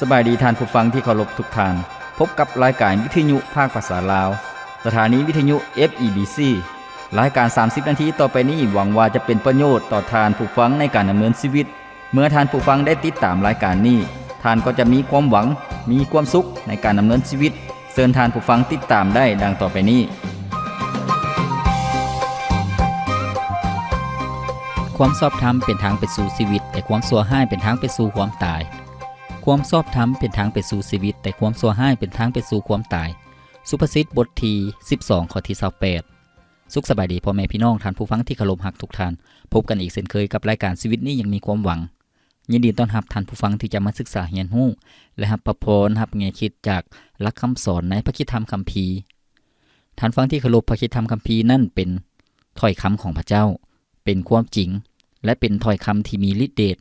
ສະບາຍດີທ່ານຜູ້ຟັງທີ່ເຄົາລົບທຸກທ່ານ. ພົບກັບລາຍການວິທະຍຸພາກພາສາລາວ, ສະຖານີວິທະຍຸ ເອຟ ອີ ບີ ຊີ. ລາຍການສາມສິບນາທີຕໍ່ໄປນີ້ ຫວັງວ່າຈະເປັນປະໂຫຍດຕໍ່ທ່ານຜູ້ຟັງໃນການດຳເນີນຊີວິດ. ເມື່ອທ່ານຜູ້ຟັງໄດ້ຕິດຕາມລາຍການນີ້, ທ່ານກໍຈະມີຄວາມຫວັງ, ມີຄວາມສຸກໃນການດຳເນີນຊີວິດ. ເຊີນທ່ານຜູ້ຟັງຕິດຕາມໄດ້ດັ່ງຕໍ່ໄປນີ້. ຄວາມຊອບທຳເປັນທາງໄປສູ່ຊີວິດ, ແຕ່ຄວາມຊົ່ວຮ້າຍເປັນທາງໄປສູ່ຄວາມຕາຍ. ຄວາມຊອບທຳເປັນທາງໄປສູ່ຊີວິດ, ແຕ່ຄວາມຊົ່ວຮ້າຍເປັນທາງໄປສູ່ຄວາມຕາຍ. ສຸພາສິດບົດທີສິບສອງ ຂໍ້ທີຊາວແປດ. ສຸກສະບາຍດີພໍ່ແມ່ພີ່ນ້ອງທ່ານຜູ້ຟັງທີ່ເຄົາລົບຮັກທຸກທ່ານ. ພົບກັນອີກເຊັ່ນເຄີຍກັບລາຍການຊີວິດນີ້ຍັງມີຄວາມຫວັງ. ຍິນດີຕ້ອນຮັບທ່ານຜູ້ຟັງທີ່ຈະມາສຶກສາຮຽນຮູ້ ແລະ ຮັບພະພອນ, ຮັບແງ່ຄິດຈາກຫຼັກຄຳສອນໃນພະຄຣິສຕະທຳຄຳພີ. ທ່ານຟັງທີ່ເຄົາລົບ, ພະຄຣິສຕະທຳຄຳພີນັ້ນເປັນຖ້ອຍຄຳຂອງພະເຈົ້າ, ເປັນຄວາມຈິງ ແລະ ເປັນຖ້ອຍຄຳທີ່ມີລິດເດດ,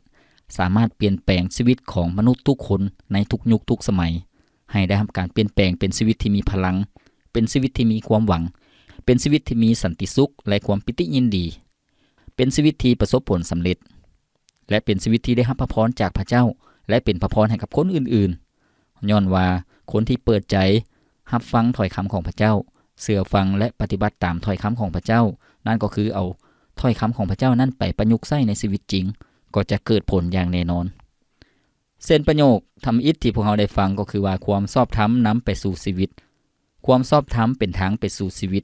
ສາມາດປ່ຽນແປງຊີວິດຂອງມະນຸດທຸກຄົນໃນທຸກຍຸກທຸກສະໄໝ ໃຫ້ໄດ້ຮັບການປ່ຽນແປງເປັນຊີວິດທີ່ມີພະລັງ, ເປັນຊີວິດທີ່ມີຄວາມຫວັງ, ເປັນຊີວິດທີ່ມີສັນຕິສຸກ ແລະ ຄວາມປີຕິຍິນດີ, ເປັນຊີວິດທີ່ປະສົບຜົນສຳເລັດ ແລະ ເປັນຊີວິດທີ່ໄດ້ຮັບພະພອນຈາກພະເຈົ້າ ແລະ ເປັນພະພອນໃຫ້ກັບຄົນອື່ນໆ. ຍ້ອນວ່າຄົນທີ່ເປີດໃຈຮັບຟັງຖ້ອຍຄຳຂອງພະເຈົ້າ, ເຊື່ອຟັງ ແລະ ປະຕິບັດຕາມຖ້ອຍຄຳຂອງພະເຈົ້າ, ນັ້ນກໍຄືເອົາຖ້ອຍຄຳຂອງພະເຈົ້ານັ້ນໄປປະຍຸກໃຊ້ໃນຊີວິດຈິງ, ກໍຈະເກີດຜົນຢ່າງແນ່ນອນ. ເຊັ່ນປະໂຫຍກທຳອິດທີ່ພວກເຮົາໄດ້ຟັງກໍຄືວ່າ ຄວາມຊອບທຳນຳໄປສູ່ຊີວິດ. ຄວາມຊອບທຳເປັນທາງໄປສູ່ຊີວິດ.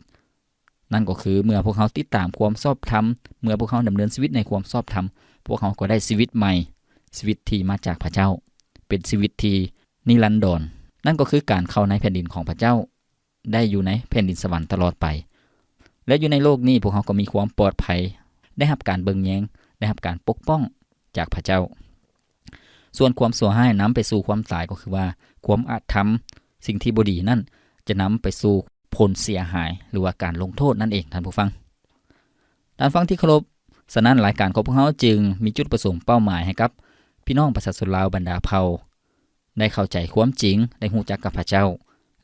ນັ້ນກໍຄືເມື່ອພວກເຮົາຕິດຕາມຄວາມຊອບທຳ, ເມື່ອພວກເຮົາດຳເນີນຊີວິດໃນຄວາມຊອບທຳ, ພວກເຮົາກໍໄດ້ຊີວິດໃໝ່, ຊີວິດທີ່ມາຈາກພະເຈົ້າ, ເປັນຊີວິດທີ່ນິລັນດອນ. ນັ້ນກໍຄືການເຂົ້າໃນແຜ່ນດິນຂອງພະເຈົ້າ, ໄດ້ຢູ່ໃນແຜ່ນດິນສະຫວັນຕະຫຼອດໄປ. ແລະ ຢູ່ໃນໂລກນີ້ພວກເຮົາກໍມີຄວາມປອດໄພ, ໄດ້ຮັບການເບິ່ງແຍງ, ໄດ້ຮັບການປົກປ້ອງຈາກພະເຈົ້າ. ສ່ວນຄວາມຊົ່ວຮ້າຍນຳໄປສູ່ຄວາມຕາຍ ກໍຄືວ່າຄວາມອະທຳ, ສິ່ງທີ່ບໍ່ດີນັ້ນຈະນຳໄປສູ່ຜົນເສຍຫາຍ ຫຼືວ່າການລົງໂທດນັ້ນເອງ, ທ່ານຜູ້ຟັງ. ທ່ານຟັງທີ່ເຄົາລົບ, ສະນັ້ນລາຍການຂອງພວກເຮົາຈຶ່ງມີຈຸດປະສົງເປົ້າໝາຍໃຫ້ກັບພີ່ນ້ອງປະຊາຊົນລາວບັນດາເຜົ່າ ໄດ້ເຂົ້າໃຈຄວາມຈິງ, ໄດ້ຮູ້ຈັກກັບພະເຈົ້າ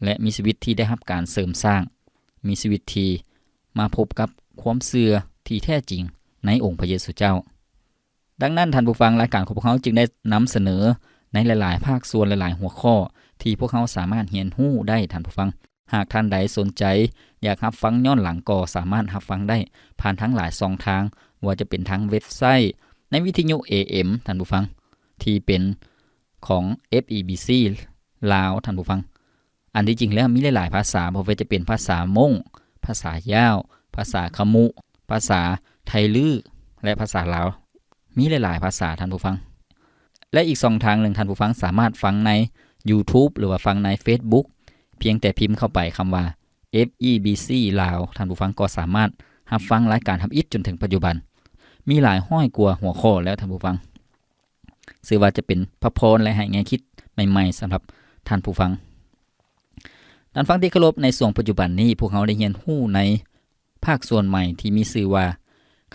ແລະ ມີຊີວິດທີ່ໄດ້ຮັບການເສີມສ້າງ, ມີຊີວິດທີ່ມາພົບກັບຄວາມເຊື່ອທີ່ແທ້ຈິງໃນອົງພະເຢຊູເຈົ້າ. ດັ່ງນັ້ນ, ທ່ານຜູ້ຟັງ, ລາຍການຂອງພວກເຮົາຈຶ່ງໄດ້ນຳສະເໜີໃນຫຼາຍໆພາກສ່ວນ, ຫຼາຍໆຫົວຂໍ້ທີ່ພວກເຮົາສາມາດຮຽນຮູ້ໄດ້, ທ່ານຜູ້ຟັງ. ຫາກທ່ານໃດສົນໃຈຢາກຮັບຟັງຍ້ອນຫຼັງ, ກໍສາມາດຮັບຟັງໄດ້ຜ່ານທາງຫຼາຍຊ່ອງທາງ, ບໍ່ວ່າຈະເປັນທາງເວັບໄຊ, ໃນວິທະຍຸ ເອເອັມ, ທ່ານຜູ້ຟັງ, ທີ່ເປັນຂອງ ເອຟ ອີ ບີ ຊີ ລາວ, ທ່ານຜູ້ຟັງ. ອັນທີ່ຈິງແລ້ວມີຫຼາຍໆພາສາ, ບໍ່ວ່າຈະເປັນພາສາມົ້ງ, ພາສາຢາວ, ພາສາຂະມຸ, ພາສາໄທລື້ ແລະ ພາສາລາວ, ມີຫຼາຍໆພາສາ, ທ່ານຜູ້ຟັງ. ແລະ ອີກຊ່ອງທາງໜຶ່ງ, ທ່ານຜູ້ຟັງສາມາດຟັງໃນ YouTube ຫຼືວ່າຟັງໃນ Facebook, ພຽງແຕ່ພິມເຂົ້າໄປຄຳວ່າ ເອຟ ອີ ບີ ຊີ ລາວ, ທ່ານຜູ້ຟັງກໍສາມາດຮັບຟັງລາຍການທຳອິດຈົນເຖິງປັດຈຸບັນ. ມີຫຼາຍຮ້ອຍກວ່າຫົວຂໍ້ແລ້ວ, ທ່ານຜູ້ຟັງ. ເຊື່ອວ່າຈະເປັນພະພອນ ແລະ ໃຫ້ແງ່ຄິດໃໝ່ໆສຳລັບທ່ານຜູ້ຟັງ. ທ່ານຟັງທີ່ເຄົາລົບ, ໃນຊ່ວງປັດຈຸບັນນີ້ ພວກເຮົາໄດ້ຮຽນຮູ້ໃນພາກສ່ວນໃໝ່ທີ່ມີຊື່ວ່າ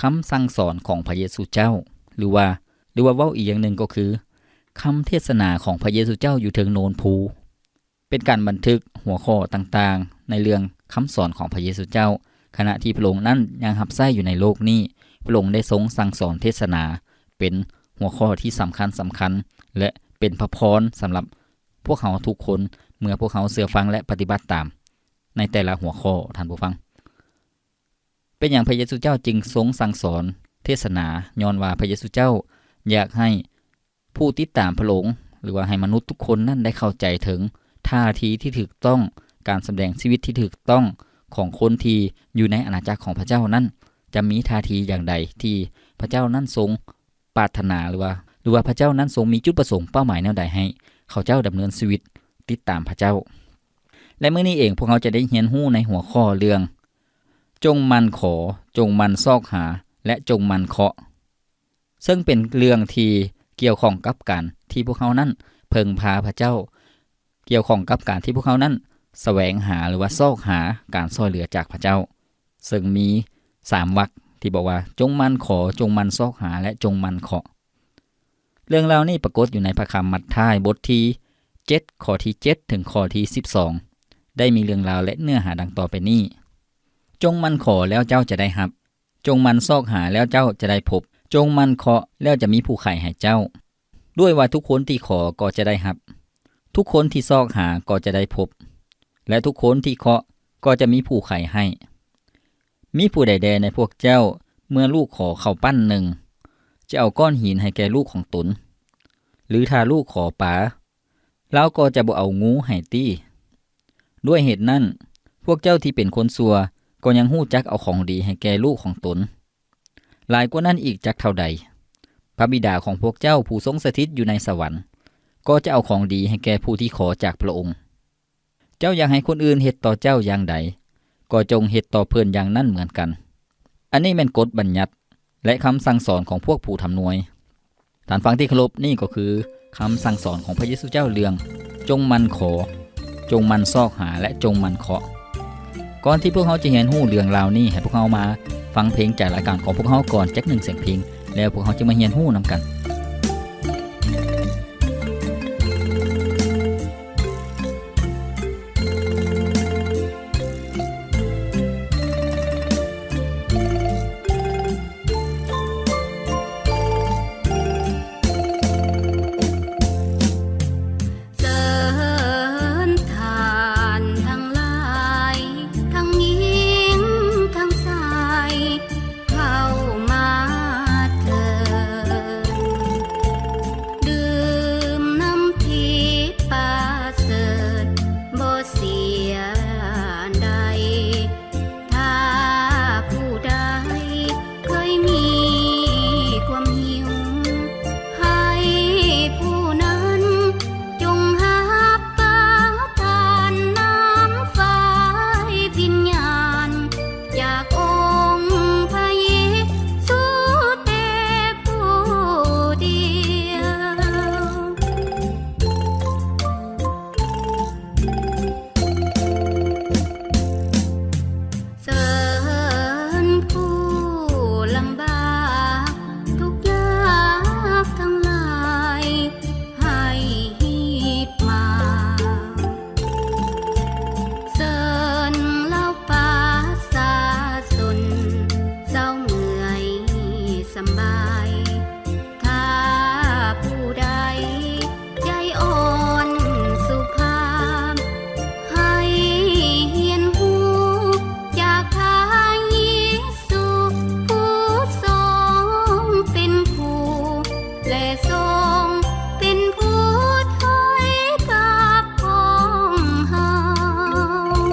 ຄຳສັ່ງສອນຂອງພະເຢຊູເຈົ້າ, ຫຼືວ່າ, ຫຼືວ່າເວົ້າອີກຢ່າງໜຶ່ງກໍຄື ຄຳເທດສະໜາຂອງພະເຢຊູເຈົ້າຢູ່ເທິງໂນນພູ. ເປັນການບັນທຶກຫົວຂໍ້ຕ່າງໆໃນເລື່ອງຄຳສອນຂອງພະເຢຊູເຈົ້າ. ຂະນະທີ່ພະອົງນັ້ນຍັງຮັບໃຊ້ຢູ່ໃນໂລກນີ້, ພະອົງໄດ້ຊົງສັ່ງສອນເທດສະໜາເປັນຫົວຂໍ້ທີ່ສຳຄັນ, ສຳຄັນ ແລະ ເປັນພະພອນສຳລັບພວກເຮົາທຸກຄົນ ເມື່ອພວກເຮົາເຊື່ອຟັງ ແລະ ປະຕິບັດຕາມໃນແຕ່ລະຫົວຂໍ້, ທ່ານຜູ້ຟັງ. ເປັນຫຍັງພະເຢຊູເຈົ້າຈຶ່ງຊົງສັ່ງສອນເທດສະໜາ? ຍ້ອນວ່າພະເຢຊູເຈົ້າຢາກໃຫ້ ຜູ້ຕິດຕາມພະອົງ ຫຼືວ່າໃຫ້ມະນຸດທຸກຄົນນັ້ນໄດ້ເຂົ້າໃຈເຖິງທ່າທີທີ່ຖືກຕ້ອງ, ການສຳແດງຊີວິດທີ່ຖືກຕ້ອງຂອງຄົນທີ່ຢູ່ໃນອານາຈັກຂອງພະເຈົ້ານັ້ນ ຈະມີທ່າທີຢ່າງໃດທີ່ພະເຈົ້ານັ້ນຊົງປາດຖະໜາ ຫຼືວ່າ, ຫຼືວ່າພະເຈົ້ານັ້ນຊົງມີຈຸດປະສົງເປົ້າໝາຍແນວໃດໃຫ້ເຂົາເຈົ້າດຳເນີນຊີວິດຕິດຕາມພະເຈົ້າ. ແລະ ມື້ນີ້ເອງພວກເຮົາຈະໄດ້ຮຽນຮູ້ໃນຫົວຂໍ້ເລື່ອງ ຈົ່ງໝັ່ນຂໍ, ຈົ່ງໝັ່ນຊອກຫາ ແລະ ຈົ່ງໝັ່ນເຄາະ. ເຊິ່ງເປັນເລື່ອງທີ່ກ່ຽວຂ້ອງກັບການທີ່ພວກເຮົານັ້ນເພິ່ງພາພະເຈົ້າ, ກ່ຽວຂ້ອງກັບການທີ່ພວກເຮົານັ້ນສະແຫວງຫາ ຫຼືວ່າຊອກຫາການຊ່ວຍເຫຼືອຈາກພະເຈົ້າ, ເຊິ່ງມີສາມວັກທີ່ບອກວ່າ ຈົ່ງໝັ່ນຂໍ, ຈົ່ງໝັ່ນຊອກຫາ ແລະ ຈົ່ງໝັ່ນເຄາະ. ເລື່ອງລາວນີ້ປາກົດຢູ່ໃນພະຄຳມັດທາຍ ບົດທີເຈັດ ຂໍ້ທີເຈັດ ເຖິງຂໍ້ທີສິບສອງ ໄດ້ມີເລື່ອງລາວ ແລະ ເນື້ອຫາດັ່ງຕໍ່ໄປນີ້: ຈົ່ງໝັ່ນຂໍ ແລ້ວເຈົ້າຈະໄດ້ຮັບ. ຈົ່ງໝັ່ນຊອກຫາ ແລ້ວເຈົ້າຈະໄດ້ພົບ. ຈົ່ງໝັ່ນເຄາະ ແລ້ວຈະມີຜູ້ໄຂໃຫ້ເຈົ້າ. ດ້ວຍວ່າທຸກຄົນທີ່ຂໍກໍຈະໄດ້ຮັບ, ທຸກຄົນທີ່ຊອກຫາກໍຈະໄດ້ພົບ ແລະ ທຸກຄົນທີ່ເຄາະກໍຈະມີຜູ້ໄຂໃຫ້. ມີຜູ້ໃດແດ່ໃນພວກເຈົ້າ ເມື່ອລູກຂໍເຂົ້າປັ້ນໜຶ່ງ ຈະເອົາກ້ອນຫີນໃຫ້ແກ່ລູກຂອງຕົນ? ຫຼື ຖ້າລູກຂໍປາ, ລາວກໍຈະບໍ່ເອົາງູໃຫ້ຕິ? ດ້ວຍເຫດນັ້ນ, ພວກເຈົ້າທີ່ເປັນຄົນຊົ່ວ ກໍຍັງຮູ້ຈັກເອົາຂອງດີໃຫ້ແກ່ລູກຂອງຕົນ. ຫຼາຍກວ່ານັ້ນອີກຈັກເທົ່າໃດ, ພະບິດາຂອງພວກເຈົ້າຜູ້ຊົງສະຖິດຢູ່ໃນສະຫວັນ ກໍຈະເອົາຂອງດີໃຫ້ແກ່ຜູ້ທີ່ຂໍຈາກພະອົງ. ເຈົ້າຢາກໃຫ້ຄົນອື່ນເຮັດຕໍ່ເຈົ້າຢ່າງໃດ, ກໍຈົ່ງເຮັດຕໍ່ເພິ່ນຢ່າງນັ້ນເໝືອນກັນ. ອັນນີ້ແມ່ນກົດບັນຍັດ ແລະ ຄຳສັ່ງສອນຂອງພວກຜູ້ທຳນວຍ. ທ່ານຟັງທີ່ເຄົາລົບ, ນີ້ກໍຄືຄຳສັ່ງສອນຂອງພະເຢຊູເຈົ້າເລື່ອງ ຈົ່ງໝັ່ນຂໍ, ຈົ່ງໝັ່ນຊອກຫາ ແລະ ຈົ່ງໝັ່ນເຄາະ. ກ່ອນທີ່ພວກເຮົາຈະຮຽນຮູ້ເລື່ອງລາວນີ້, ໃຫ້ພວກເຮົາມາຟັງເພງຈາກລາຍການຂອງພວກເຮົາກ່ອນຈັກໜຶ່ງສຽງເພງ, ແລ້ວພວກເຮົາຈະມາຮຽນຮູ້ນຳກັນ. ເຊີນທ່ານທັງຫຼາຍ, ທັງຍິງທັງຊາຍ, ເຂົ້າມາເທີດ, ດື່ມນ້ຳທິບປະເສີດ ບໍ່ເສຍໃດ. ຖ້າຜູ້ໃດເຄີຍມີຄວາມຫິວ, ໃຫ້ຜູ້ນັ້ນຈົ່ງຮັບປະທານນ້ຳໄຟວິນຍານ ຈາກອົງພະເຢຊູແຕ່ຜູ້ດຽວ. ເຊີນຜູ້ລຳບາກທຸກຍາກທັງຫຼາຍ ໃຫ້ຮີບມາ. ເຊີນເຫຼົ່າປະຊາຊົນ ເຊົາເມື່ອຍສຳບາຍ. ຖ້າຜູ້ໃດໃຈອ່ອນສຸພາບ ໃຫ້ຮຽນຮູ້ຈາກພະເຢຊູ ຜູ້ຊົງເປັນຄູ ແລະ ຊົງເປັນຜູ້ຖອຍກັບຂອງເຮົາ.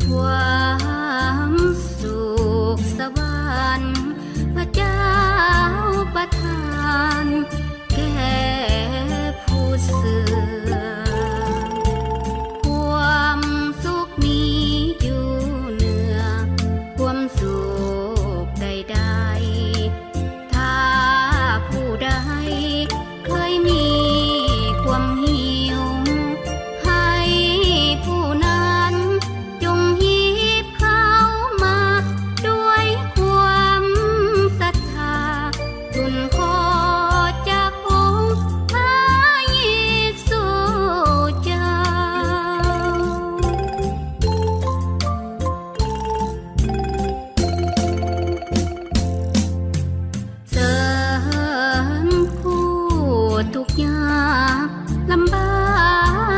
ຄວາມສຸກສະຫວັນ ພະເຈົ້າປະທານແກ່ຜູ້ເຊື່ອ, ຄວາມສຸກມີຢູ່ເໜືອຄວາມສຸກໃດໆ. ຖ້າຜູ້ໃດເຄີຍມີຄວາມຫິວ, ໃຫ້ຜູ້ນັ້ນຈົ່ງຮີບເຂົ້າມາດ້ວຍຄວາມສັດທາ, ທູນຂໍຈາກອົງພະເຢຊູເຈົ້າ. ເຊີນຜູ້ທຸກຍາກລຳບາ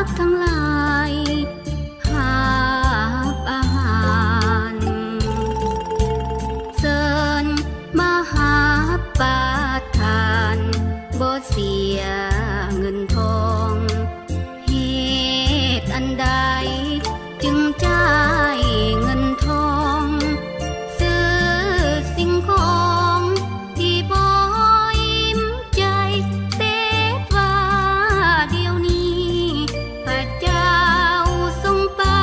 ກທັງຫຼາຍ ຮັບອາຫານ, ເຊີນມາຮັບປະທານ ບໍ່ເສຍເງິນທອງ. ເຫດອັນໃດຈຶ່ງຈ່າຍເງິນທອງ ຊື້ສິ່ງຂອງທີ່ບໍ່ອີ່ມໃຈ? ແຕ່ວ່າດຽວນີ້ ພະເຈົ້າຊົງປະ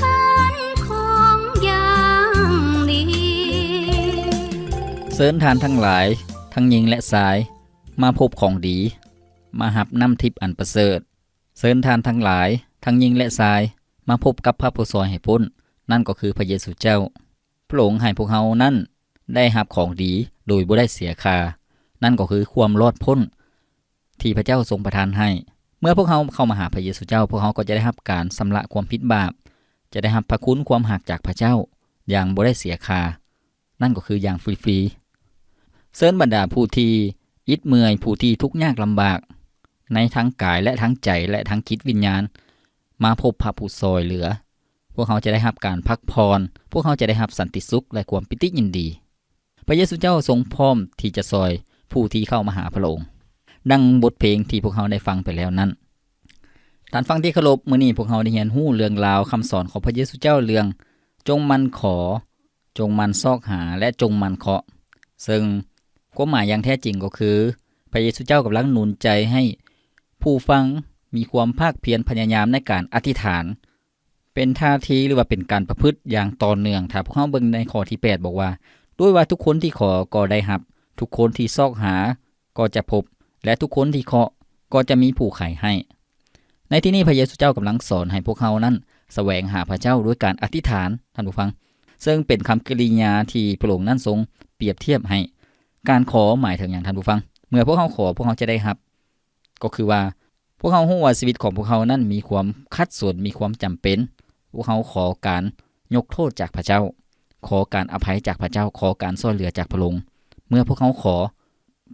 ທານຂອງຢ່າງດີ. ເຊີນທ່ານທັງຫຼາຍ, ທັງຍິງ ແລະ ຊາຍ, ມາພົບຂອງດີ, ມາຮັບນ້ຳທິບອັນປະເສີດ. ເຊີນທ່ານທັງຫຼາຍ, ທັງຍິງ ແລະ ຊາຍ, ມາພົບກັບພະຜູ້ຊ່ອຍໃຫ້ພົ້ນ, ນັ້ນກໍຄືພະເຢຊູເຈົ້າ. ພະອົງໃຫ້ພວກເຮົານັ້ນໄດ້ຮັບຂອງດີໂດຍບໍ່ໄດ້ເສຍຄ່າ, ນັ້ນກໍຄືຄວາມລອດພົ້ນທີ່ພະເຈົ້າຊົງປະທານໃຫ້. ເມື່ອພວກເຮົາເຂົ້າມາຫາພະເຢຊູເຈົ້າ, ພວກເຮົາກໍຈະໄດ້ຮັບການຊຳລະຄວາມຜິດບາບ, ຈະໄດ້ຮັບພະຄຸນຄວາມຮັກຈາກພະເຈົ້າຢ່າງບໍ່ໄດ້ເສຍຄ່າ. ນັ້ນກໍຄືຢ່າງຟຣີໆ. ເຊີນບັນດາຜູ້ທີ່ອິດເມື່ອຍ, ຜູ້ທີ່ທຸກຍາກລຳບາກ ໃນທັງກາຍ ແລະ ທັງໃຈ ແລະ ທັງຈິດວິນຍານ ມາພົບພະຜູ້ຊ່ອຍເຫຼືອ. ພວກເຮົາຈະໄດ້ຮັບການພັກຜ່ອນ, ພວກເຮົາຈະໄດ້ຮັບສັນຕິສຸກ ແລະ ຄວາມປີຕິຍິນດີ. ພະເຢຊູເຈົ້າຊົງພ້ອມທີ່ຈະຊ່ອຍຜູ້ທີ່ເຂົ້າມາຫາພະອົງ, ດັ່ງບົດເພງທີ່ພວກເຮົາໄດ້ຟັງໄປແລ້ວນັ້ນ. ທ່ານຟັງທີ່ເຄົາລົບ, ມື້ນີ້ພວກເຮົາໄດ້ຮຽນຮູ້ເລື່ອງລາວຄຳສອນຂອງພະເຢຊູເຈົ້າເລື່ອງ ຈົ່ງໝັ່ນຂໍ, ຈົ່ງໝັ່ນຊອກຫາ ແລະ ຈົ່ງໝັ່ນເຄາະ. ເຊິ່ງຄວາມໝາຍຢ່າງແທ້ຈິງກໍຄື ພະເຢຊູເຈົ້າກຳລັງໜູນໃຈໃຫ້ຜູ້ຟັງມີຄວາມພາກພຽນພະຍາຍາມໃນການອະທິຖານ ເປັນທ່າທີ ຫຼືວ່າເປັນການປະພຶດຢ່າງຕໍ່ເນື່ອງ. ຖ້າພວກເຮົາເບິ່ງໃນຂໍ້ທີແປດ ບອກວ່າ ດ້ວຍວ່າທຸກຄົນທີ່ຂໍກໍໄດ້ຮັບ, ທຸກຄົນທີ່ຊອກຫາກໍຈະພົບ ແລະ ທຸກຄົນທີ່ເຄາະກໍຈະມີຜູ້ໄຂໃຫ້. ໃນທີ່ນີ້ພະເຢຊູເຈົ້າກຳລັງສອນໃຫ້ພວກເຮົານັ້ນສະແຫວງຫາພະເຈົ້າດ້ວຍການອະທິຖານ, ທ່ານຜູ້ຟັງ, ເຊິ່ງເປັນຄຳກິລິຍາທີ່ພະອົງນັ້ນຊົງປຽບທຽບໃຫ້. ການຂໍໝາຍເຖິງຫຍັງ, ທ່ານຜູ້ຟັງ? ເມື່ອພວກເຮົາຂໍ, ພວກເຮົາຈະໄດ້ຮັບ. ກໍຄືວ່າ ພວກເຮົາຮູ້ວ່າຊີວິດຂອງພວກເຮົານັ້ນມີຄວາມຂັດສົນ, ມີຄວາມຈຳເປັນ. ພວກເຮົາຂໍການຍົກໂທດຈາກພະເຈົ້າ, ຂໍການອະໄພຈາກພະເຈົ້າ, ຂໍການຊ່ອຍເຫຼືອຈາກພະອົງ. ເມື່ອພວກເຮົາຂໍ,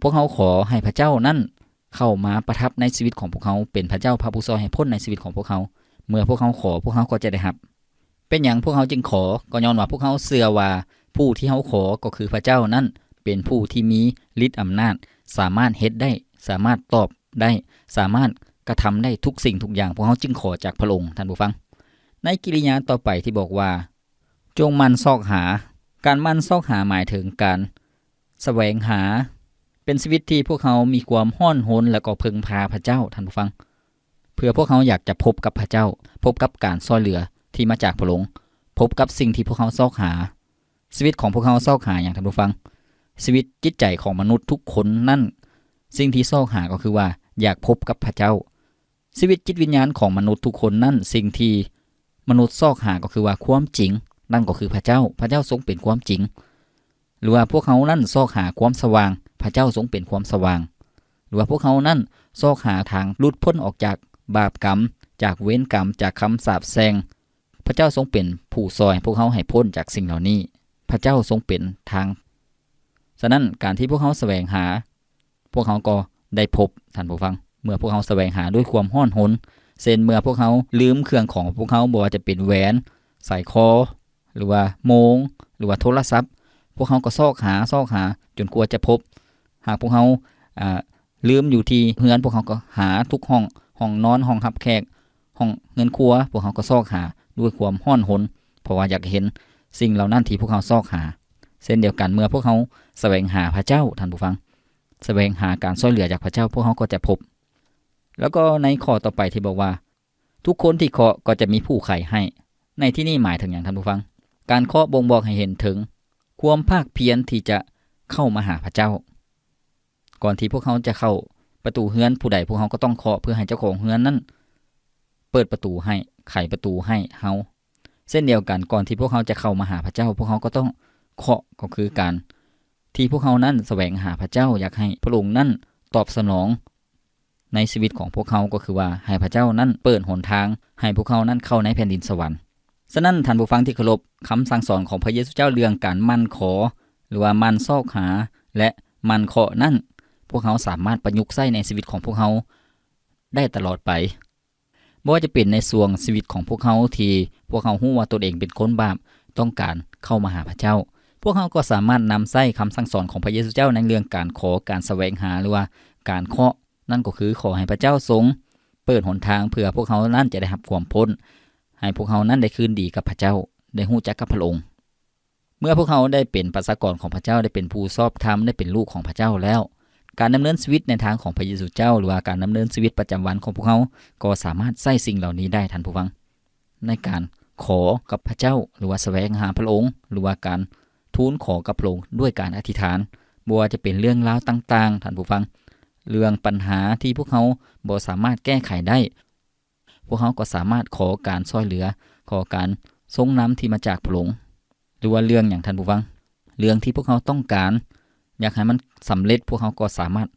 ພວກເຮົາຂໍໃຫ້ພະເຈົ້ານັ້ນເຂົ້າມາປະທັບໃນຊີວິດຂອງພວກເຮົາ, ເປັນພະເຈົ້າພະຜູ້ຊ່ອຍໃຫ້ພົ້ນໃນຊີວິດຂອງພວກເຮົາ. ເມື່ອພວກເຮົາຂໍ, ພວກເຮົາກໍຈະໄດ້ຮັບ. ເປັນຫຍັງພວກເຮົາຈຶ່ງຂໍ? ກໍຍ້ອນວ່າພວກເຮົາເຊື່ອວ່າຜູ້ທີ່ເຮົາຂໍກໍຄືພະເຈົ້ານັ້ນເປັນຜູ້ທີ່ມີລິດອຳນາດ, ສາມາດເຮັດໄດ້, ສາມາດຕອບໄດ້, ສາມາດກະທຳໄດ້ທຸກສິ່ງທຸກຢ່າງ. ພວກເຮົາຈຶ່ງຂໍຈາກພະອົງ, ທ່ານຜູ້ຟັງ. ໃນກິລິຍາຕໍ່ໄປທີ່ບອກວ່າ ຈົ່ງໝັ່ນຊອກຫາ. ການໝັ່ນຊອກຫາໝາຍເຖິງການສະແຫວງຫາ, ເປັນຊີວິດທີ່ພວກເຮົາມີຄວາມຮ້ອນຮົນ ແລະ ກໍເພິ່ງພາພະເຈົ້າ, ທ່ານຜູ້ຟັງ. ເພື່ອພວກເຮົາຢາກຈະພົບກັບພະເຈົ້າ, ພົບກັບການຊ່ອຍເຫຼືອທີ່ມາຈາກພະອົງ, ພົບກັບສິ່ງທີ່ພວກເຮົາຊອກຫາ. ຊີວິດຂອງພວກເຮົາຊອກຫາຫຍັງ, ທ່ານຜູ້ຟັງ? ຊີວິດຈິດໃຈຂອງມະນຸດທຸກຄົນນັ້ນ, ສິ່ງທີ່ຊອກຫາກໍຄືວ່າຢາກພົບກັບພະເຈົ້າ. ຊີວິດຈິດວິນຍານຂອງມະນຸດທຸກຄົນນັ້ນ, ສິ່ງທີ່ມະນຸດຊອກຫາກໍຄືວ່າຄວາມຈິງ, ນັ້ນກໍຄືພະເຈົ້າ. ພະເຈົ້າຊົງເປັນຄວາມຈິງ. ຫຼືວ່າພວກເຮົານັ້ນຊອກຫາຄວາມສະຫວ່າງ, ພະເຈົ້າຊົງເປັນຄວາມສະຫວ່າງ. ຫຼືວ່າພວກເຮົານັ້ນຊອກຫາທາງຫຼຸດພົ້ນອອກຈາກບາບກຳ, ຈາກເວນກຳ, ຈາກຄຳສາບແຊ່ງ. ພະເຈົ້າຊົງເປັນຜູ້ຊ່ອຍພວກເຮົາໃຫ້ພົ້ນຈາກສິ່ງເຫຼົ່ານີ້. ພະເຈົ້າຊົງເປັນທາງ. ສະນັ້ນ, ການທີ່ພວກເຮົາສະແຫວງຫາ, ພວກເຮົາກໍໄດ້ພົບ, ທ່ານຜູ້ຟັງ. ເມື່ອພວກເຮົາສະແຫວງຫາດ້ວຍຄວາມຮ້ອນຮົນ, ເຊັ່ນ ເມື່ອພວກເຮົາລືມເຄື່ອງຂອງຂອງພວກເຮົາ, ບໍ່ວ່າຈະເປັນແຫວນ, ສາຍຄໍ, ຫຼືວ່າໂມງ, ຫຼືວ່າໂທລະສັບ, ພວກເຮົາກໍຊອກຫາ, ຊອກຫາຈົນກວ່າຈະພົບ. ຫາກພວກເຮົາ, ອາ, ລືມຢູ່ທີ່ເຮືອນ, ພວກເຮົາກໍຫາທຸກຫ້ອງ, ຫ້ອງນອນ, ຫ້ອງຮັບແຂກ, ຫ້ອງເຮືອນຄົວ, ພວກເຮົາກໍຊອກຫາດ້ວຍຄວາມຮ້ອນຮົນ, ເພາະວ່າຢາກເຫັນສິ່ງເຫຼົ່ານັ້ນທີ່ພວກເຮົາຊອກຫາ. ເຊັ່ນດຽວກັນ, ເມື່ອພວກເຮົາສະແຫວງຫາພະເຈົ້າ, ທ່ານຜູ້ຟັງ, ສະແຫວງຫາການຊ່ອຍເຫຼືອຈາກພະເຈົ້າ, ພວກເຮົາກໍຈະພົບ. ແລ້ວກໍໃນຂໍ້ຕໍ່ໄປທີ່ບອກວ່າ, ທຸກຄົນທີ່ເຄາະກໍຈະມີຜູ້ໄຂໃຫ້. ໃນທີ່ນີ້ໝາຍເຖິງຫຍັງ, ທ່ານຜູ້ຟັງ? ການເຄາະບົ່ງບອກໃຫ້ເຫັນເຖິງຄວາມພາກພຽນທີ່ຈະເຂົ້າມາຫາພະເຈົ້າ. ກ່ອນທີ່ພວກເຮົາຈະເຂົ້າປະຕູເຮືອນຜູ້ໃດ, ພວກເຮົາກໍຕ້ອງເຄາະເພື່ອໃຫ້ເຈົ້າຂອງເຮືອນນັ້ນເປີດປະຕູໃຫ້, ໄຂປະຕູໃຫ້ເຮົາ. ເຊັ່ນດຽວກັນ, ກ່ອນທີ່ພວກເຮົາຈະເຂົ້າມາຫາພະເຈົ້າ, ພວກເຮົາກໍຕ້ອງເຄາະ, ກໍຄືການທີ່ພວກເຮົານັ້ນສະແຫວງຫາພະເຈົ້າ, ຢາກໃຫ້ພະອົງນັ້ນຕອບສະໜອງໃນຊີວິດຂອງພວກເຮົາ, ກໍຄືວ່າໃຫ້ພະເຈົ້ານັ້ນເປີດຫົນທາງໃຫ້ພວກເຮົານັ້ນເຂົ້າໃນແຜ່ນດິນສະຫວັນ. ສະນັ້ນ, ທ່ານຜູ້ຟັງທີ່ເຄົາລົບ, ຄຳສັ່ງສອນຂອງພະເຢຊູເຈົ້າເລື່ອງການໝັ່ນຂໍ ຫຼືວ່າໝັ່ນຊອກຫາ ແລະ ໝັ່ນເຄາະນັ້ນ, ພວກເຮົາສາມາດປະຍຸກໃຊ້ໃນຊີວິດຂອງພວກເຮົາໄດ້ຕະຫຼອດໄປ. ບໍ່ວ່າຈະເປັນໃນຊ່ວງຊີວິດຂອງພວກເຮົາທີ່ພວກເຮົາຮູ້ວ່າຕົນເອງເປັນຄົນບາບ, ຕ້ອງການເຂົ້າມາຫາພະເຈົ້າ, ພວກເຮົາກໍສາມາດນຳໃຊ້ຄຳສັ່ງສອນຂອງພະເຢຊູເຈົ້າໃນເລື່ອງການຂໍ, ການສະແຫວງຫາ ຫຼືວ່າການເຄາະ, ນັ້ນກໍຄືຂໍໃຫ້ພະເຈົ້າຊົງເປີດຫົນທາງເພື່ອພວກເຮົານັ້ນຈະໄດ້ຮັບຄວາມພົ້ນ, ໃຫ້ພວກເຮົານັ້ນໄດ້ຄືນດີກັບພະເຈົ້າ, ໄດ້ຮູ້ຈັກກັບພະອົງ. ເມື່ອພວກເຮົາໄດ້ເປັນປະຊາກອນຂອງພະເຈົ້າ, ໄດ້ເປັນຜູ້ຊອບທຳ, ໄດ້ເປັນລູກຂອງພະເຈົ້າແລ້ວ, ການດຳເນີນຊີວິດໃນທາງຂອງພະເຢຊູເຈົ້າ ຫຼືວ່າການດຳເນີນຊີວິດປະຈຳວັນຂອງພວກເຮົາ ກໍສາມາດໃຊ້ສິ່ງເຫຼົ່ານີ້ໄດ້, ທ່ານຜູ້ຟັງ, ໃນການຂໍກັບພະເຈົ້າ ຫຼືວ່າສະແຫວງຫາພະອົງ, ຫຼືວ່າການທູນຂໍກັບພະອົງດ້ວຍການອະທິຖານ. ບໍ່ວ່າຈະເປັນເລື່ອງລາວຕ່າງໆ, ທ່ານຜູ້ຟັງ, ເລື່ອງບັນຫາທີ່ພວກເຮົາບໍ່ສາມາດແກ້ໄຂໄດ້, ພວກເຮົາກໍສາມາດຂໍການຊ່ອຍເຫຼືອ, ຂໍການຊົງນຳທີ່ມາຈາກພະອົງ. ຫຼືວ່າເລື່ອງຫຍັງ, ທ່ານຜູ້ຟັງ? ເລື່ອງທີ່ພວກເຮົາຕ້ອງການ, ຢາກໃຫ້ມັນສຳເລັດ, ພວກເຮົາກໍສາມາດ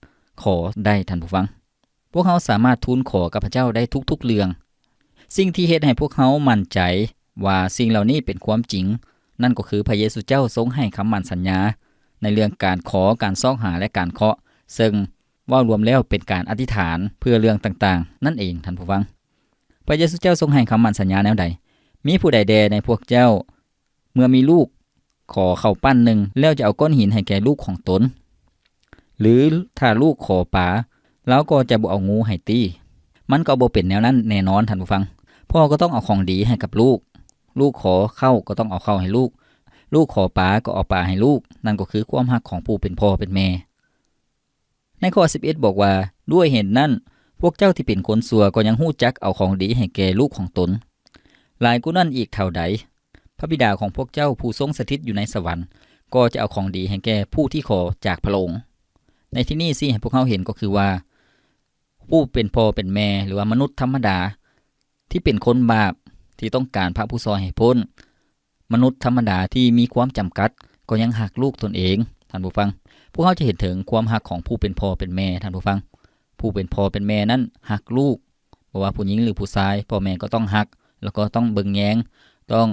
ຂໍໄດ້, ທ່ານຜູ້ຟັງ. ພວກເຮົາສາມາດທູນຂໍກັບພະເຈົ້າໄດ້ທຸກໆເລື່ອງ. ສິ່ງທີ່ເຮັດໃຫ້ພວກເຮົາໝັ້ນໃຈວ່າສິ່ງເຫຼົ່ານີ້ເປັນຄວາມຈິງ, ນັ້ນກໍຄືພະເຢຊູເຈົ້າຊົງໃຫ້ຄຳໝັ້ນສັນຍາໃນເລື່ອງການຂໍ, ການຊອກຫາ ແລະ ການເຄາະ, ເຊິ່ງເວົ້າລວມແລ້ວເປັນການອະທິຖານເພື່ອເລື່ອງຕ່າງໆນັ້ນເອງ, ທ່ານຜູ້ຟັງ. ພະເຢຊູເຈົ້າຊົງໃຫ້ຄຳໝັ້ນສັນຍາແນວໃດ? ມີຜູ້ໃດແດ່ໃນພວກເຈົ້າ ເມື່ອມີລູກ ຂໍເຂົ້າປັ້ນໜຶ່ງ ແລ້ວຈະເອົາກ້ອນຫີນໃຫ້ແກ່ລູກຂອງຕົນ? ຫຼືຖ້າລູກຂໍປາ, ລາວກໍຈະບໍ່ເອົາງູໃຫ້ຕິ? ມັນກໍບໍ່ເປັນແນວນັ້ນແນ່ນອນ, ທ່ານຜູ້ຟັງ. ພໍ່ກໍຕ້ອງເອົາຂອງດີໃຫ້ກັບລູກ, ລູກຂໍເຂົ້າກໍຕ້ອງເອົາເຂົ້າໃຫ້ລູກ, ລູກຂໍປາກໍເອົາປາໃຫ້ລູກ. ນັ້ນກໍຄືຄວາມຮັກຂອງຜູ້ເປັນພໍ່ເປັນແມ່. ໃນຂໍ້ສິບເອັດບອກວ່າ, ດ້ວຍເຫດນັ້ນ, ພວກເຈົ້າທີ່ເປັນຄົນຊົ່ວກໍຍັງຮູ້ຈັກເອົາຂອງດີໃຫ້ແກ່ລູກຂອງຕົນ. ຫຼາຍກວ່ານັ້ນອີກເທົ່າໃດ, ພະບິດາຂອງພວກເຈົ້າຜູ້ຊົງສະຖິດຢູ່ໃນສະຫວັນ ກໍຈະເອົາຂອງດີໃຫ້ແກ່ຜູ້ທີ່ຂໍຈາກພະອົງ. ໃນທີ່ນີ້ຊີ້ໃຫ້ພວກເຮົາເຫັນກໍຄືວ່າ ຜູ້ເປັນພໍ່ເປັນແມ່ ຫຼືວ່າມະນຸດທຳມະດາ ທີ່ເປັນຄົນບາບ ທີ່ຕ້ອງການພະຜູ້ຊ່ອຍໃຫ້ພົ້ນ, ມະນຸດທຳມະດາທີ່ມີຄວາມຈຳກັດກໍຍັງຮັກລູກຕົນເອງ, ທ່ານຜູ້ຟັງ. ພວກເຮົາຈະເຫັນເຖິງຄວາມຮັກຂອງຜູ້ເປັນພໍ່ເປັນແມ່, ທ່ານຜູ້ຟັງ. ຜູ້ເປັນພໍ່ເປັນແມ່ນັ້ນຮັກລູກ, ບໍ່ວ່າຜູ້ຍິງຫຼືຜູ້ຊາຍ, ພໍ່ແມ່ກໍຕ້ອງຮັກ, ແລ້ວກໍຕ້ອງເບິ່ງແຍງ, ຕ້ອງ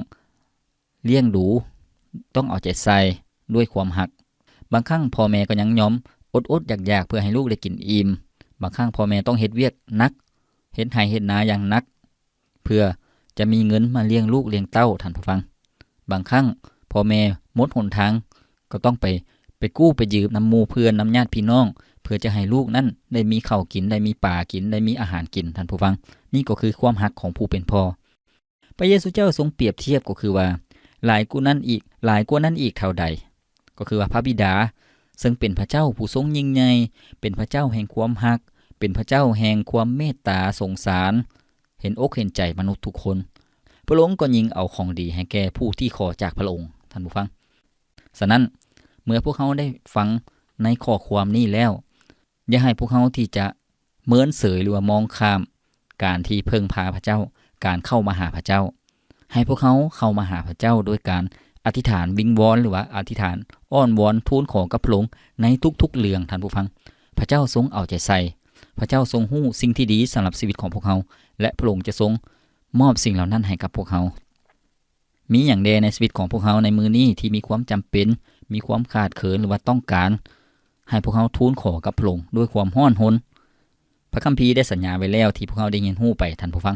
ລ້ຽງດູ, ຕ້ອງເອົາໃຈໃສ່ດ້ວຍຄວາມຮັກ. ບາງຄັ້ງພໍ່ແມ່ກໍຍັງຍອມອົດໆຢາກໆເພື່ອໃຫ້ລູກໄດ້ກິນອີ່ມ. ບາງຄັ້ງພໍ່ແມ່ຕ້ອງເຮັດວຽກໜັກ, ເຮັດໄຮ່ເຮັດນາຢ່າງໜັກ ເພື່ອຈະມີເງິນມາລ້ຽງລູກລ້ຽງເຕົ້າ, ທ່ານຜູ້ຟັງ. ບາງຄັ້ງພໍ່ແມ່ໝົດຫົນທາງ ກໍຕ້ອງໄປ, ໄປກູ້ໄປຢືມນຳໝູ່ເພື່ອນ, ນຳຍາດພີ່ນ້ອງ ເພື່ອຈະໃຫ້ລູກນັ້ນໄດ້ມີເຂົ້າກິນ, ໄດ້ມີປາກິນ, ໄດ້ມີອາຫານກິນ, ທ່ານຜູ້ຟັງ. ນີ້ກໍຄືຄວາມຮັກຂອງຜູ້ເປັນພໍ່. ພະເຢຊູເຈົ້າຊົງປຽບທຽບກໍຄືວ່າ ຫຼາຍກວ່ານັ້ນອີກ, ຫຼາຍກວ່ານັ້ນອີກເທົ່າໃດ? ກໍຄືວ່າພະບິດາ ເຊິ່ງເປັນພະເຈົ້າຜູ້ຊົງຍິ່ງໃຫຍ່, ເປັນພະເຈົ້າແຫ່ງຄວາມຮັກ, ເປັນພະເຈົ້າແຫ່ງຄວາມເມດຕາສົງສານ, ເຫັນອົກເຫັນໃຈມະນຸດທຸກຄົນ, ພະອົງກໍຍິ່ງເອົາຂອງດີໃຫ້ແກ່ຜູ້ທີ່ຂໍຈາກພະອົງ, ທ່ານຜູ້ຟັງ. ສະນັ້ນ, ເມື່ອພວກເຮົາໄດ້ຟັງໃນຂໍ້ຄວາມນີ້ແລ້ວ, ຢ່າໃຫ້ພວກເຮົາທີ່ຈະເມີນເສີຍ ຫຼືວ່າມອງຂ້າມການທີ່ເພິ່ງພາພະເຈົ້າ, ການເຂົ້າມາຫາພະເຈົ້າ. ໃຫ້ພວກເຮົາເຂົ້າມາຫາພະເຈົ້າໂດຍການອະທິຖານວິງວອນ ຫຼືວ່າອະທິຖານອ້ອນວອນທູນຂໍກັບພະອົງໃນທຸກໆເລື່ອງ, ທ່ານຜູ້ຟັງ. ພະເຈົ້າຊົງເອົາໃຈໃສ່, ພະເຈົ້າຊົງຮູ້ສິ່ງທີ່ດີສຳລັບຊີວິດຂອງພວກເຮົາ ແລະ ພະອົງຈະຊົງມອບສິ່ງເຫຼົ່ານັ້ນໃຫ້ກັບພວກເຮົາ. ມີຫຍັງແດ່ໃນຊີວິດຂອງພວກເຮົາໃນມື້ນີ້ທີ່ມີຄວາມຈຳເປັນ, ມີຄວາມຂາດເຂີນ ຫຼືວ່າຕ້ອງການ, ໃຫ້ພວກເຮົາທູນຂໍກັບພະອົງດ້ວຍຄວາມຮ້ອນຮົນ. ພະຄຳພີໄດ້ສັນຍາໄວ້ແລ້ວທີ່ພວກເຮົາໄດ້ຮຽນຮູ້ໄປ, ທ່ານຜູ້ຟັງ.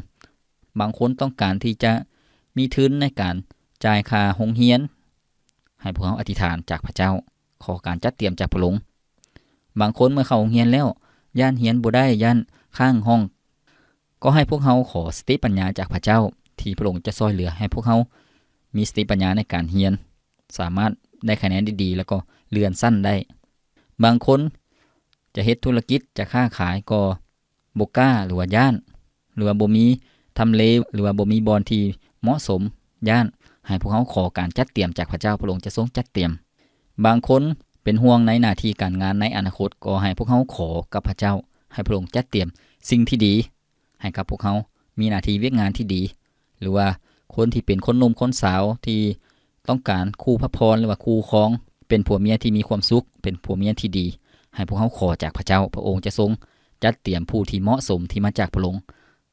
ບາງຄົນຕ້ອງການທີ່ຈະມີທຶນໃນການຈ່າຍຄ່າໂຮງຮຽນ, ໃຫ້ພວກເຮົາອະທິຖານຈາກພະເຈົ້າ, ຂໍການຈັດຕຽມຈາກພະອົງ. ບາງຄົນເມື່ອເຂົ້າໂຮງຮຽນແລ້ວ ຢ້ານຮຽນບໍ່ໄດ້, ຢ້ານຄ້າງຫ້ອງ, ກໍໃຫ້ພວກເຮົາຂໍສະຕິປັນຍາຈາກພະເຈົ້າ ທີ່ພະອົງຈະຊ່ອຍເຫຼືອໃຫ້ພວກເຮົາມີສະຕິປັນຍາໃນການຮຽນ, ສາມາດໄດ້ຄະແນນດີໆ ແລ້ວກໍເລື່ອນຊັ້ນໄດ້. ບາງຄົນຈະເຮັດທຸລະກິດ, ຈະຄ້າຂາຍກໍບໍ່ກ້າ ຫຼືວ່າຢ້ານ, ຫຼືວ່າບໍ່ມີທຳເລ, ຫຼືວ່າບໍ່ມີບ່ອນທີ່ເໝາະສົມ, ຢ້ານ. ໃຫ້ພວກເຮົາຂໍການຈັດຕຽມຈາກພະເຈົ້າ, ພະອົງຈະຊົງຈັດຕຽມ. ບາງຄົນເປັນຫ່ວງໃນໜ້າທີ່ການງານໃນອະນາຄົດ, ກໍໃຫ້ພວກເຮົາຂໍກັບພະເຈົ້າ ໃຫ້ພະອົງຈັດຕຽມສິ່ງທີ່ດີ ໃຫ້ກັບພວກເຮົາ, ມີໜ້າທີ່ວຽກງານທີ່ດີ, ຫຼືວ່າຄົນທີ່ເປັນຄົນໜຸ່ມຄົນສາວທີ່ຕ້ອງການຄູ່ພະພອນ ຫຼືວ່າຄູ່ຄອງ, ເປັນຜົວເມຍທີ່ມີຄວາມສຸກ, ເປັນຜົວເມຍທີ່ດີ, ໃຫ້ພວກເຮົາຂໍຈາກພະເຈົ້າ, ພະອົງຈະຊົງຈັດຕຽມຜູ້ທີ່ເໝາະສົມທີ່ມາຈາກພະອົງ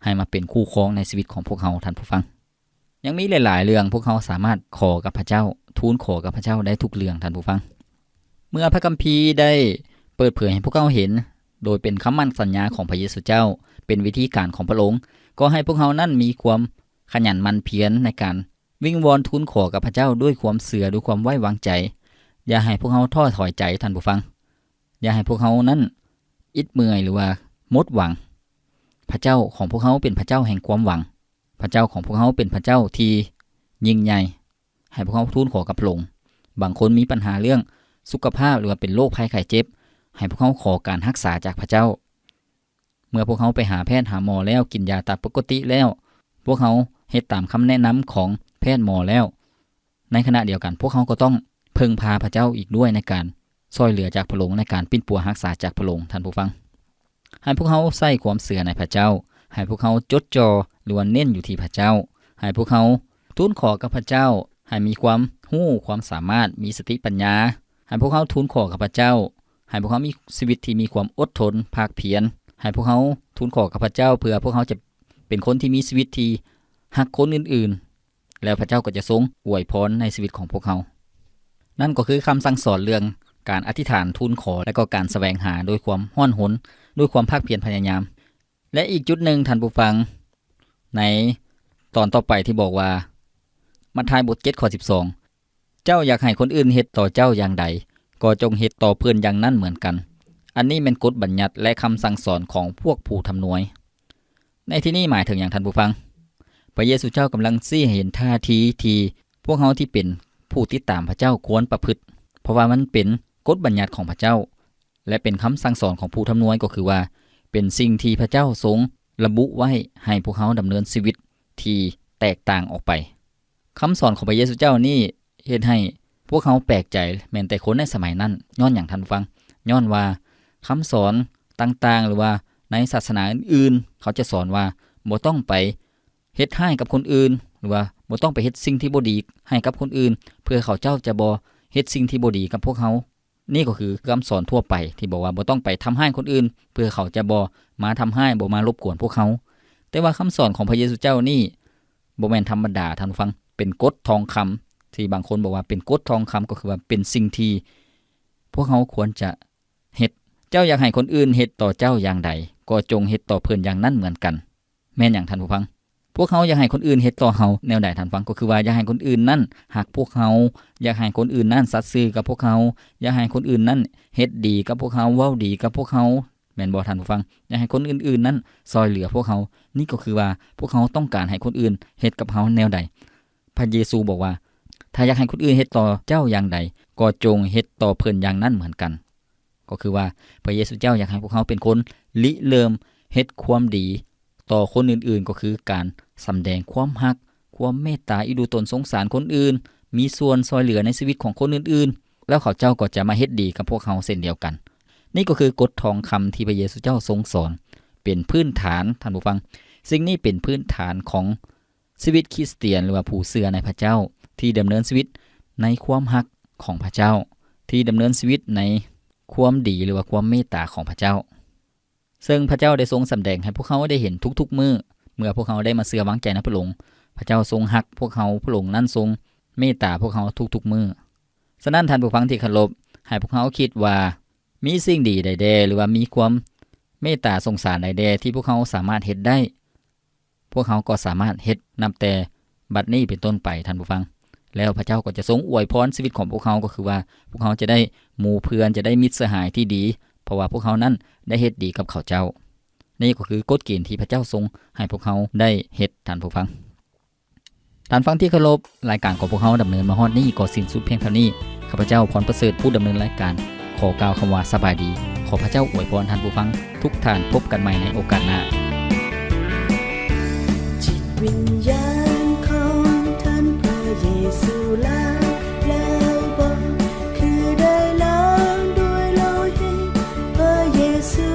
ໃຫ້ມາເປັນຄູ່ຄອງໃນຊີວິດຂອງພວກເຮົາ, ທ່ານຜູ້ຟັງ. ຍັງມີຫຼາຍໆເລື່ອງພວກເຮົາສາມາດຂໍກັບພະເຈົ້າ, ທູນຂໍກັບພະເຈົ້າໄດ້ທຸກເລື່ອງ, ທ່ານຜູ້ຟັງ. ເມື່ອພະຄຳພີໄດ້ເປີດເຜີຍໃຫ້ພວກເຮົາເຫັນ ໂດຍເປັນຄຳໝັ້ນສັນຍາຂອງພະເຢຊູເຈົ້າ, ເປັນວິທີການຂອງພະອົງ, ກໍໃຫ້ພວກເຮົານັ້ນມີຄວາມຂະຫຍັນໝັ່ນພຽນໃນການວິງວອນທູນຂໍກັບພະເຈົ້າດ້ວຍຄວາມເຊື່ອ, ດ້ວຍຄວາມໄວ້ວາງໃຈ. ຢ່າໃຫ້ພວກເຮົາທໍ້ຖອຍໃຈ, ທ່ານຜູ້ຟັງ. ຢ່າໃຫ້ພວກເຮົານັ້ນອິດເມື່ອຍ ຫຼືວ່າໝົດຫວັງ. ພະເຈົ້າຂອງພວກເຮົາເປັນພະເຈົ້າແຫ່ງຄວາມຫວັງ. ພະເຈົ້າຂອງພວກເຮົາເປັນພະເຈົ້າທີ່ຍິ່ງໃຫຍ່. ໃຫ້ພວກເຮົາທູນຂໍກັບພະອົງ. ບາງຄົນມີບັນຫາເລື່ອງສຸຂະພາບ ຫຼືວ່າເປັນໂລກໄພໄຂ້ເຈັບ, ໃຫ້ພວກເຮົາຂໍການຮັກສາຈາກພະເຈົ້າ. ເມື່ອພວກເຮົາໄປຫາແພດຫາໝໍແລ້ວ, ກິນຢາຕາປົກກະຕິແລ້ວ, ພວກເຮົາເຮັດຕາມຄຳແນະນຳຂອງແພດໝໍແລ້ວ, ໃນຂະນະດຽວກັນ ພວກເຮົາກໍຕ້ອງເພິ່ງພາພະເຈົ້າອີກດ້ວຍໃນການຊ່ອຍເຫຼືອຈາກພະອົງ, ໃນການປິ່ນປົວຮັກສາຈາກພະອົງ, ທ່ານຜູ້ຟັງ. ໃຫ້ພວກເຮົາໃຊ້ຄວາມເຊື່ອໃນພະເຈົ້າ, ໃຫ້ພວກເຮົາຈົດຈ່ອ ຫຼືວ່າເນັ້ນຢູ່ທີ່ພະເຈົ້າ, ໃຫ້ພວກເຮົາທູນຂໍກັບພະເຈົ້າ, ໃຫ້ມີຄວາມຮູ້ຄວາມສາມາດ, ມີສະຕິປັນຍາ, ໃຫ້ພວກເຮົາທູນຂໍກັບພະເຈົ້າ, ໃຫ້ພວກເຮົາມີຊີວິດທີ່ມີຄວາມອົດທົນພາກພຽນ, ໃຫ້ພວກເຮົາທູນຂໍກັບພະເຈົ້າ ເພື່ອພວກເຮົາຈະເປັນຄົນທີ່ມີຊີວິດທີ່ຮັກຄົນອື່ນໆ, ແລ້ວພະເຈົ້າກໍຈະຊົງອວຍພອນໃນຊີວິດຂອງພວກເຮົາ. ນັ້ນກໍຄືຄຳສັ່ງສອນເລື່ອງການອະທິຖານທູນຂໍ ແລະກໍການສະແຫວງຫາດ້ວຍຄວາມຮ້ອນຮົນ, ດ້ວຍຄວາມພາກພຽນພະຍາຍາມ. ແລະອີກຈຸດໜຶ່ງທ່ານຜູ້ຟັງ, ໃນຕອນຕໍ່ໄປທີ່ບອກວ່າ ມັດທາຍບົດເຈັດ ຂໍ້ສິບສອງ ເຈົ້າຢາກໃຫ້ຄົນອື່ນເຮັດຕໍ່ເຈົ້າຢ່າງໃດ, ກໍຈົ່ງເຮັດຕໍ່ເພິ່ນຢ່າງນັ້ນເໝືອນກັນ. ອັນນີ້ແມ່ນກົດບັນຍັດ ແລະ ຄຳສັ່ງສອນຂອງພວກຜູ້ທຳນວຍ. ໃນທີ່ນີ້ໝາຍເຖິງຫຍັງທ່ານຜູ້ຟັງ? ພະເຢຊູເຈົ້າກຳລັງຊີ້ໃຫ້ເຫັນທ່າທີທີ່ພວກເຮົາທີ່ເປັນຜູ້ຕິດຕາມພະເຈົ້າຄວນປະພຶດ, ເພາະວ່າມັນເປັນກົດບັນຍັດຂອງພະເຈົ້າ ແລະ ເປັນຄຳສັ່ງສອນຂອງຜູ້ທຳນວຍ, ກໍຄືວ່າເປັນສິ່ງທີ່ພະເຈົ້າຊົງລະບຸໄວ້ໃຫ້ພວກເຮົາດຳເນີນຊີວິດທີ່ແຕກຕ່າງອອກໄປ. ຄຳສອນຂອງພະເຢຊູເຈົ້ານີ້ເຮັດໃຫ້ພວກເຮົາແປກໃຈ ແມ່ນແຕ່ຄົນໃນສະໄໝນັ້ນ. ຍ້ອນຫຍັງທ່ານຜູ້ຟັງ? ຍ້ອນວ່າຄຳສອນຕ່າງໆ ຫຼືວ່າໃນສາສະໜາອື່ນໆ ເຂົາຈະສອນວ່າບໍ່ຕ້ອງໄປເຮັດຮ້າຍກັບຄົນອື່ນ ຫຼືວ່າບໍ່ຕ້ອງໄປເຮັດສິ່ງທີ່ບໍ່ດີໃຫ້ກັບຄົນອື່ນ ເພື່ອເຂົາເຈົ້າຈະບໍ່ເຮັດສິ່ງທີ່ບໍ່ດີກັບພວກເຮົາ. ນີ້ກໍຄືຄຳສອນທົ່ວໄປທີ່ບອກວ່າບໍ່ຕ້ອງໄປທຳຮ້າຍຄົນອື່ນ ເພື່ອເຂົາຈະບໍ່ມາທຳຮ້າຍ, ບໍ່ມາລົບກວນພວກເຮົາ. ແຕ່ວ່າຄຳສອນຂອງພະເຢຊູເຈົ້ານີ້ບໍ່ແມ່ນທຳມະດາທ່ານຜູ້ຟັງ, ເປັນກົດທອງຄຳ ທີ່ບາງຄົນບອກວ່າເປັນກົດທອງຄຳ ກໍຄືວ່າເປັນສິ່ງທີ່ພວກເຮົາຄວນຈະເຮັດ. ເຈົ້າຢາກໃຫ້ຄົນອື່ນເຮັດຕໍ່ເຈົ້າຢ່າງໃດ, ກໍຈົ່ງເຮັດຕໍ່ເພິ່ນຢ່າງນັ້ນເໝືອນກັນ. ແມ່ນຫຍັງທ່ານຜູ້ຟັງ? ພວກເຮົາຢາກໃຫ້ຄົນອື່ນເຮັດຕໍ່ເຮົາແນວໃດທ່ານຜູ້ຟັງ? ກໍຄືວ່າຢາກໃຫ້ຄົນອື່ນນັ້ນຮັກພວກເຮົາ, ຢາກໃຫ້ຄົນອື່ນນັ້ນສັດຊື່ກັບພວກເຮົາ, ຢາກໃຫ້ຄົນອື່ນນັ້ນເຮັດດີກັບພວກເຮົາ, ເວົ້າດີກັບພວກເຮົາ, ແມ່ນບໍ່ທ່ານຜູ້ຟັງ? ຢາກໃຫ້ຄົນອື່ນໆນັ້ນຊ່ອຍເຫຼືອພວກເຮົາ. ນີ້ກໍຄືວ່າພວກເຮົາຕ້ອງການໃຫ້ຄົນອື່ນເຮັດກັບເຮົາແນວໃດ? ພະເຢຊູບອກວ່າ ຖ້າຢາກໃຫ້ຄົນອື່ນເຮັດຕໍ່ເຈົ້າຢ່າງໃດ, ກໍຈົ່ງເຮັດຕໍ່ເພິ່ນຢ່າງນັ້ນເໝືອນກັນ. ກໍຄືວ່າພະເຢຊູເຈົ້າຢາກໃຫ້ພວກເຮົາເປັນຄົນລິເລີ່ມເຮັດຄວາມດີຕໍ່ຄົນອື່ນໆ, ກໍຄືການສຳແດງຄວາມຮັກ, ຄວາມເມດຕາ, ອີ່ດູຕົນສົງສານຄົນອື່ນ, ມີສ່ວນຊ່ອຍເຫຼືອໃນຊີວິດຂອງຄົນອື່ນໆ, ແລ້ວເຂົາເຈົ້າກໍຈະມາເຮັດດີກັບພວກເຮົາເຊັ່ນດຽວກັນ. ນີ້ກໍຄືກົດທອງຄຳທີ່ພະເຢຊູເຈົ້າຊົງສອນ, ເປັນພື້ນຖານ, ທ່ານຜູ້ຟັງ, ສິ່ງນີ້ເປັນພື້ນຖານຂອງ ຊີວິດຄຣິສຕຽນ ຫຼືວ່າຜູ້ເຊື່ອໃນພະເຈົ້າ ທີ່ດຳເນີນຊີວິດໃນຄວາມຮັກຂອງພະເຈົ້າ, ທີ່ດຳເນີນຊີວິດໃນຄວາມດີ ຫຼືວ່າຄວາມເມດຕາຂອງພະເຈົ້າ ເຊິ່ງພະເຈົ້າໄດ້ຊົງສຳແດງໃຫ້ພວກເຮົາໄດ້ເຫັນທຸກໆມື້. ເມື່ອພວກເຮົາໄດ້ມາເຊື່ອວາງໃຈໃນພະອົງ, ພະເຈົ້າຊົງຮັກພວກເຮົາ, ພະອົງນັ້ນຊົງເມດຕາພວກເຮົາທຸກໆມື້. ສະນັ້ນທ່ານຜູ້ຟັງທີ່ເຄົາລົບ, ໃຫ້ພວກເຮົາຄິດວ່າ ມີສິ່ງດີໃດແດ່ ຫຼືວ່າມີຄວາມເມດຕາສົງສານໃດແດ່ທີ່ພວກເຮົາສາມາດເຮັດໄດ້, ພວກເຮົາກໍສາມາດເຮັດນັບແຕ່ບັດນີ້ເປັນຕົ້ນໄປ, ທ່ານຜູ້ຟັງ. ແລ້ວພະເຈົ້າກໍຈະຊົງອວຍພອນຊີວິດຂອງພວກເຮົາ, ກໍຄືວ່າພວກເຮົາຈະໄດ້ໝູ່ເພື່ອນ, ຈະໄດ້ມິດສະຫາຍທີ່ດີ, ເພາະວ່າພວກເຮົານັ້ນໄດ້ເຮັດດີກັບເຂົາເຈົ້າ. ນີ້ກໍຄືກົດເກນທີ່ພະເຈົ້າຊົງໃຫ້ພວກເຮົາໄດ້ເຮັດ, ທ່ານຜູ້ຟັງ. ທ່ານຟັງທີ່ເຄົາລົບ, ລາຍການຂອງພວກເຮົາດຳເນີນມາຮອດນີ້ກໍສິ້ນສຸດພຽງເທົ່ານີ້. ຂ້າພະເຈົ້າ ພອນປະເສີດ ຜູ້ດຳເນີນລາຍການ ຂໍກ່າວຄຳວ່າສະບາຍດີ. ຂໍພະເຈົ້າອວຍພອນທ່ານຜູ້ຟັງທຸກທ່ານ. ພົບກັນໃໝ່ໃນໂອກາດໜ້າ. ຈິດວິນຍານຂອງທ່ານພະເຢຊູລາແລ້ວບໍ? ຄືໄດ້ລ້າງດ້ວຍໂລຫິດພະເຢຊູ.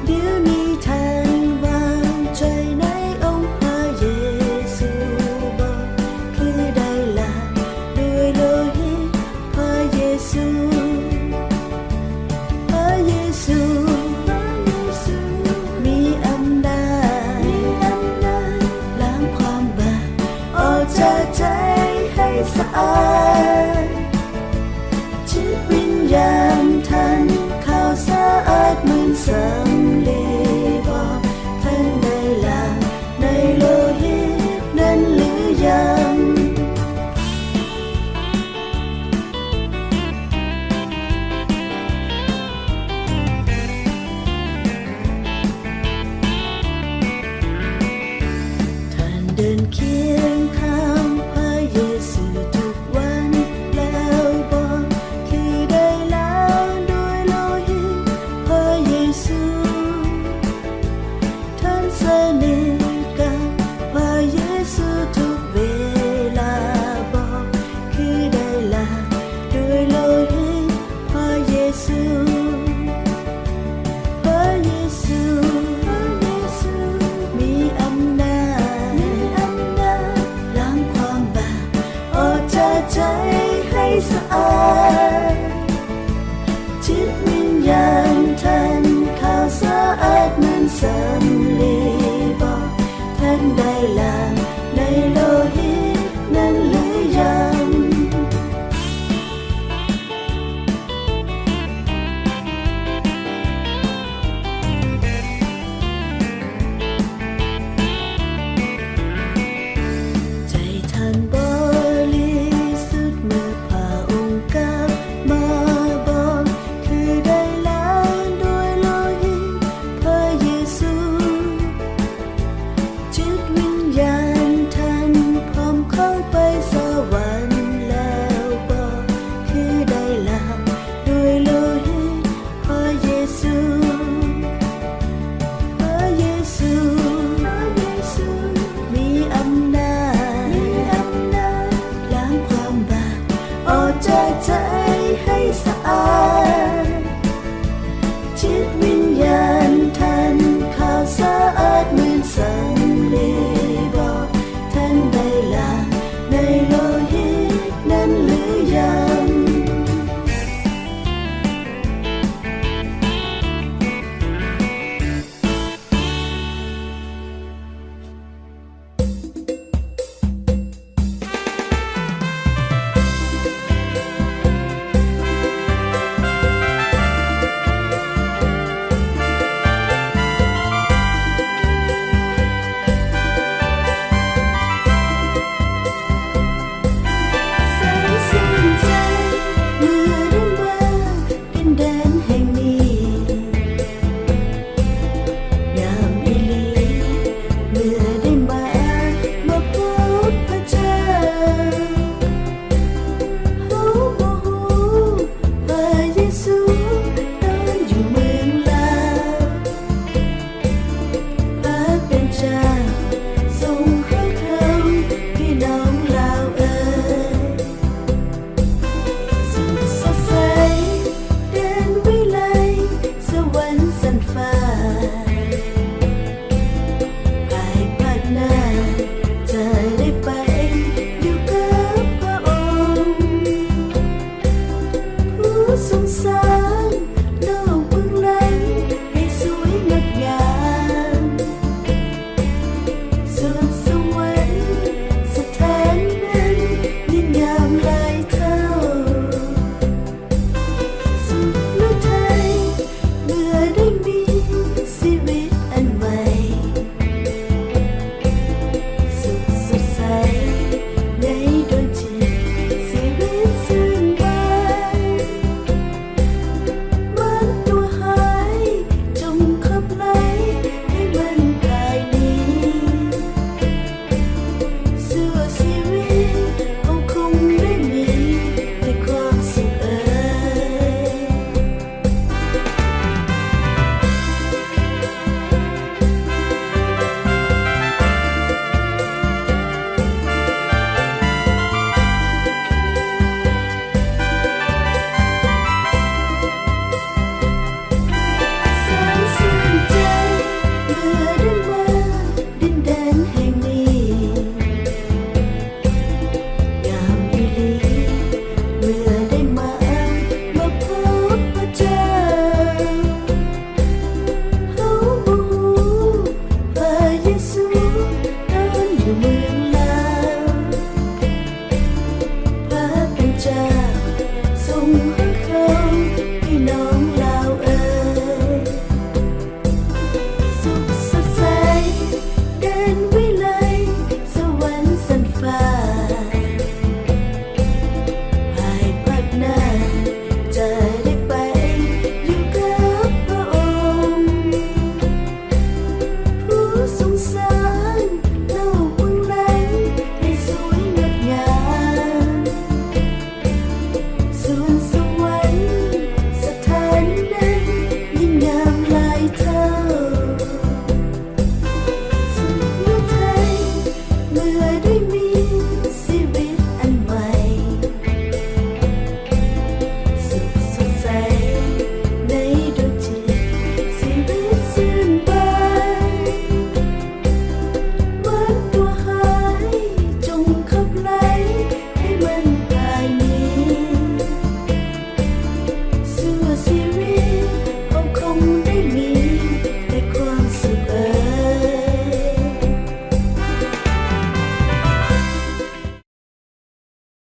ດຽວນີ້ທ່ານວາງໃຈໃນອົງພະເຢຊູບໍ? ຄືໄດ້ລ້າງດ້ວຍໂລຫິດພະເຢຊູ. ພະເຢຊູ ພະເຢຊູ ມີອຳນາດ ມີອຳນາດ ລ້າງຄວາມບາບອອກຈາກໃຈໃຫ້ສະອາດ. ຈິດວິນຍານທ່ານຂາວສະອາດໝື່ນສະ